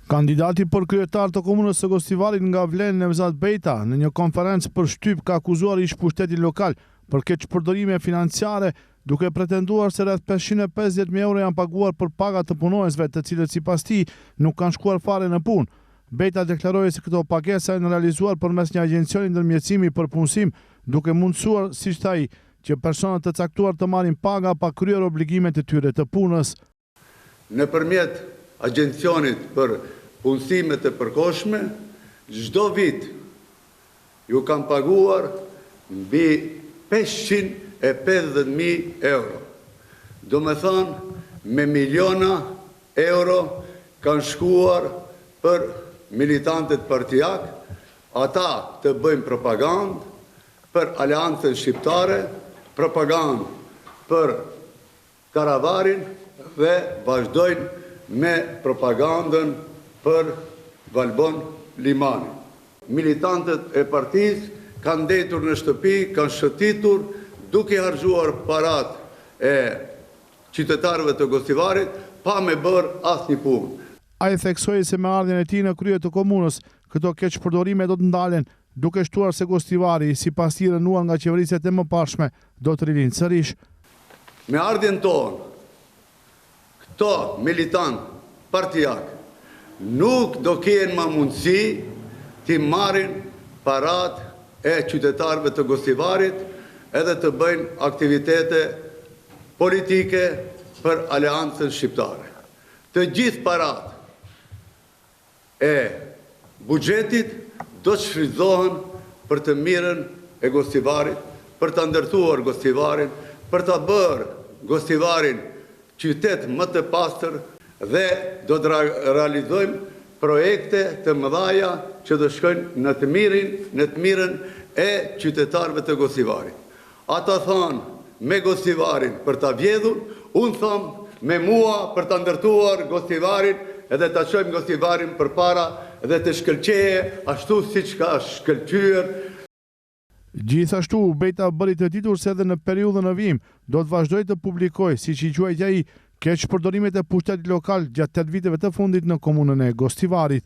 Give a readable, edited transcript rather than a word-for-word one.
Kandidati për kryetar të Komunës së Gostivarit nga Vlen, Nevzat Bejta, në një konferencë për shtyp ka akuzuar ish-pushtetin lokal për keqpërdorime financiare, duke pretenduar se rreth 550.000 euro janë paguar për paga të punonjësve, të cilët sipas tij nuk kanë shkuar fare në punë. Bejta deklaroi se këto pagesa janë realizuar përmes një agjencioni ndërmjetësimi për punësim, duke mundësuar, siç tha ai, që persona të caktuar të marrin paga pa kryer obligimet e tyre të punës. Nëpërmjet Agjencionit për Punësimet e Përkohshme, çdo vit ju kam paguar mbi 550.000 euro. Domethënë, me miliona euro kanë shkuar për militantët partiak, ata të bëjnë propagandë për Aleancën Shqiptare, propagandë për Taravarin dhe vazhdojnë me propagandën për Valbon Limanin. Militantët e partisë kanë ndejtur në shtëpi, kanë shëtitur duke harxhuar paratë e qytetarëve të Gostivarit pa me bërë asnjë punë. Ai theksoi se me ardhjen e tij në krye të komunës, këto keqpërdorime do të ndalen, duke shtuar se Gostivari, sipas tij rrënuar nga qeverisjet e mëparshme, do të rilindë sërish. Me ardhjen tonë, këto militantë partiak nuk do kenë ma mundësi t'i marrin paratë e qytetarëve të Gostivarit edhe të bëjnë aktivitete politike për Aleancën Shqiptare. Të gjithë paratë e buxhetit do të shfrytëzohen për të mirën e Gostivarit, për ta ndërtuar Gostivarin, për ta bërë Gostivarin qytet më të pastër dhe do të realizojmë projekte të mëdhaja që do shkojnë në të mirin, në të mirën e qytetarëve të Gostivarit. Ata thanë me Gostivarin për ta vjedhur, unë tham me mua për ta ndërtuar Gostivarin edhe ta çojmë Gostivarin përpara dhe të shkëlqeje ashtu siç ka shkëlqyer. Gjithashtu, Bejta bëri të ditur se edhe në periudhën në vijim do të vazhdojë të publikojë, siç i quajti ai, keqpërdorimet e pushtetit lokal gjatë 8 viteve të fundit në komunën e Gostivarit.